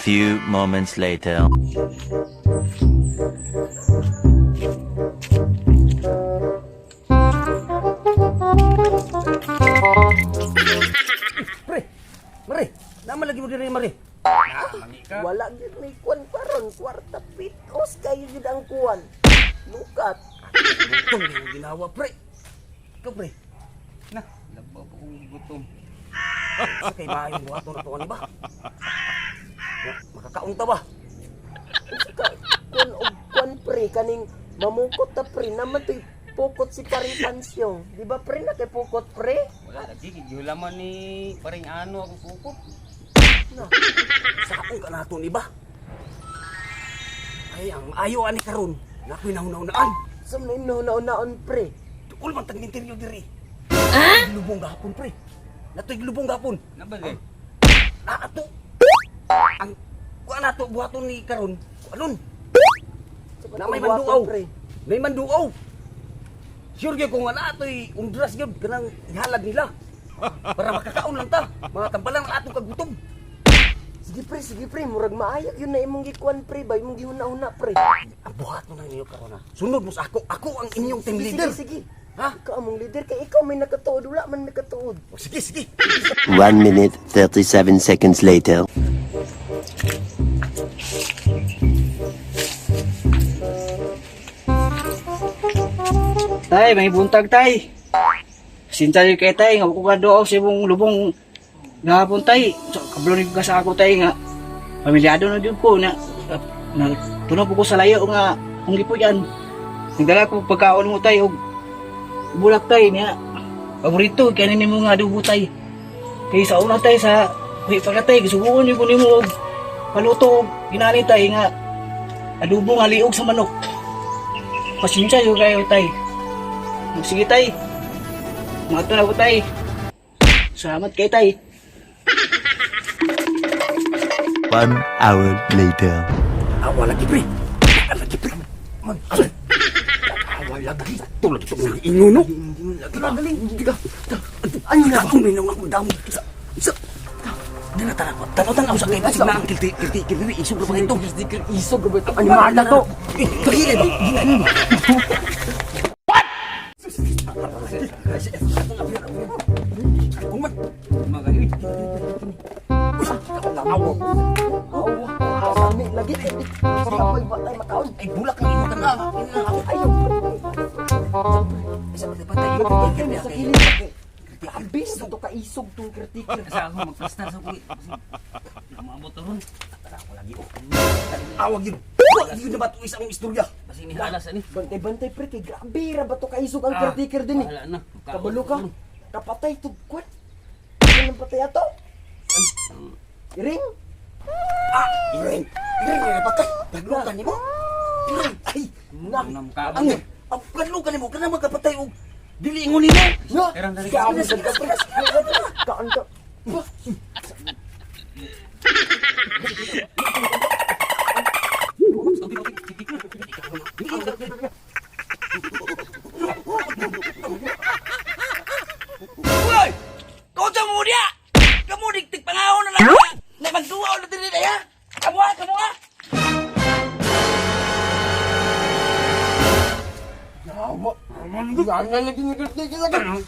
few moments later. Pre, mare, naman lagi mo diri, mare. Wala gyud may kuan karon, kwarta pitos kayo gyud ang kuan. Lukat. Gutom yung ginawa, pre. Ikaw, pre. Na, labaw pa kong gutom. Sa kay maayong buhaton na to ani ba? Makakaunta ba? Unsa ka kuan og kuan pre kaning mamukot ta pre naman to'y pukot si paring pansyong. Di ba pre na kay pukot pre? Wala lagi, gihulaman ni paring ano akong pukot. Na. Saon ka nato ni ba? Ay, ang maayo ani karon. Nakoy nahuna-hunaan. Sa man nauna-unaon pre. Duol man tag interior diri. Ah? Lubong gahapon, pre. Natoy lubong gahapon. Nabagay. Ah, ato. Ang kuan nato buhaton ni karon. Anon? Sa Na may buhaton, manduaw. pre. May manduaw. Sure gyud kung wala atoy undras gyud kanang ihalad nila. Para makakaon lang ta. Mga tambalang ang atong kagutom. Sige pre, murag maayo yun na imong gikuan pre ba imong gihuna-huna pre. Ang buhat mo na ninyo karon ha. Sunod mo sa ako. Ako ang inyong team Sige, leader. Sige, sige. Ha? Ikaw among leader kay ikaw may nakatuod, wala man may katuod. O, sige, sige. 1 minute, 37 seconds later. Tay, may buntag tay. Sinta yun kay tay, nga ko ka sa imong lubong gahapon tay. So, kabalo ni ka sa ako tay nga pamilyado na jud ko na, na tunog ko sa layo nga kung gipuyan. Nagdala ko pagkaon mo tay og bulak tay niya. Paborito kay nimo nga adobo tay. Kay sa una tay sa uwi pa ka tay gisuguon jud ko nimo og paluto og ginani tay nga adobo nga liog sa manok. Pasensya jud kayo tay. Sige tay. Mga na ko tay. Salamat kay tay. 1 hour later. Awa lagi pre. Awa lagi pre. Man, awa. Awa lagi. Ito lagi ito mga ingo no. Lagi galing. Ano na ako may nang akong damo. Sa sa Dala tara ko. Tanaw-tanaw sa kay basig na ang kilti kilti kilti isog ra ba ito? Isog ba ito? Animal na to. Eh, kagilid ba? What? Kumat. Magayoy. Awa. Awa, sami lagi. Sa ba tay makaon? Ay bulak lang imo kana. Ayaw. Isa pa patay. Kini sa kilid. Grabe sa to kaisog tong kritikir. Sa ako magplastar sa kuwi. Maabot ron. Awag yun. Wag yun na ba ito isang istorya? Basig ni halas ani. Bantay-bantay pre kay grabe ra ba to kaisog ang kritikir din eh. Bahala na. Kabalo ka. Kapatay to kwan. Ano patay ato? Iring. Ah, iring. Iring na patay. Taglukan nimo. Iring. Ay, Na. ang ang taglukan nimo kana magkapatay og dili ingon nimo. Na. Terang dali. Kaan sa ka. Kaan ka. Hoy! Kaunsa mo diya? Kamo digtig pangahon na lang. Na magduwa na diri na ya. Kamo ah, kamo ah. Yawa. Gana lagi ni kritikir lagi.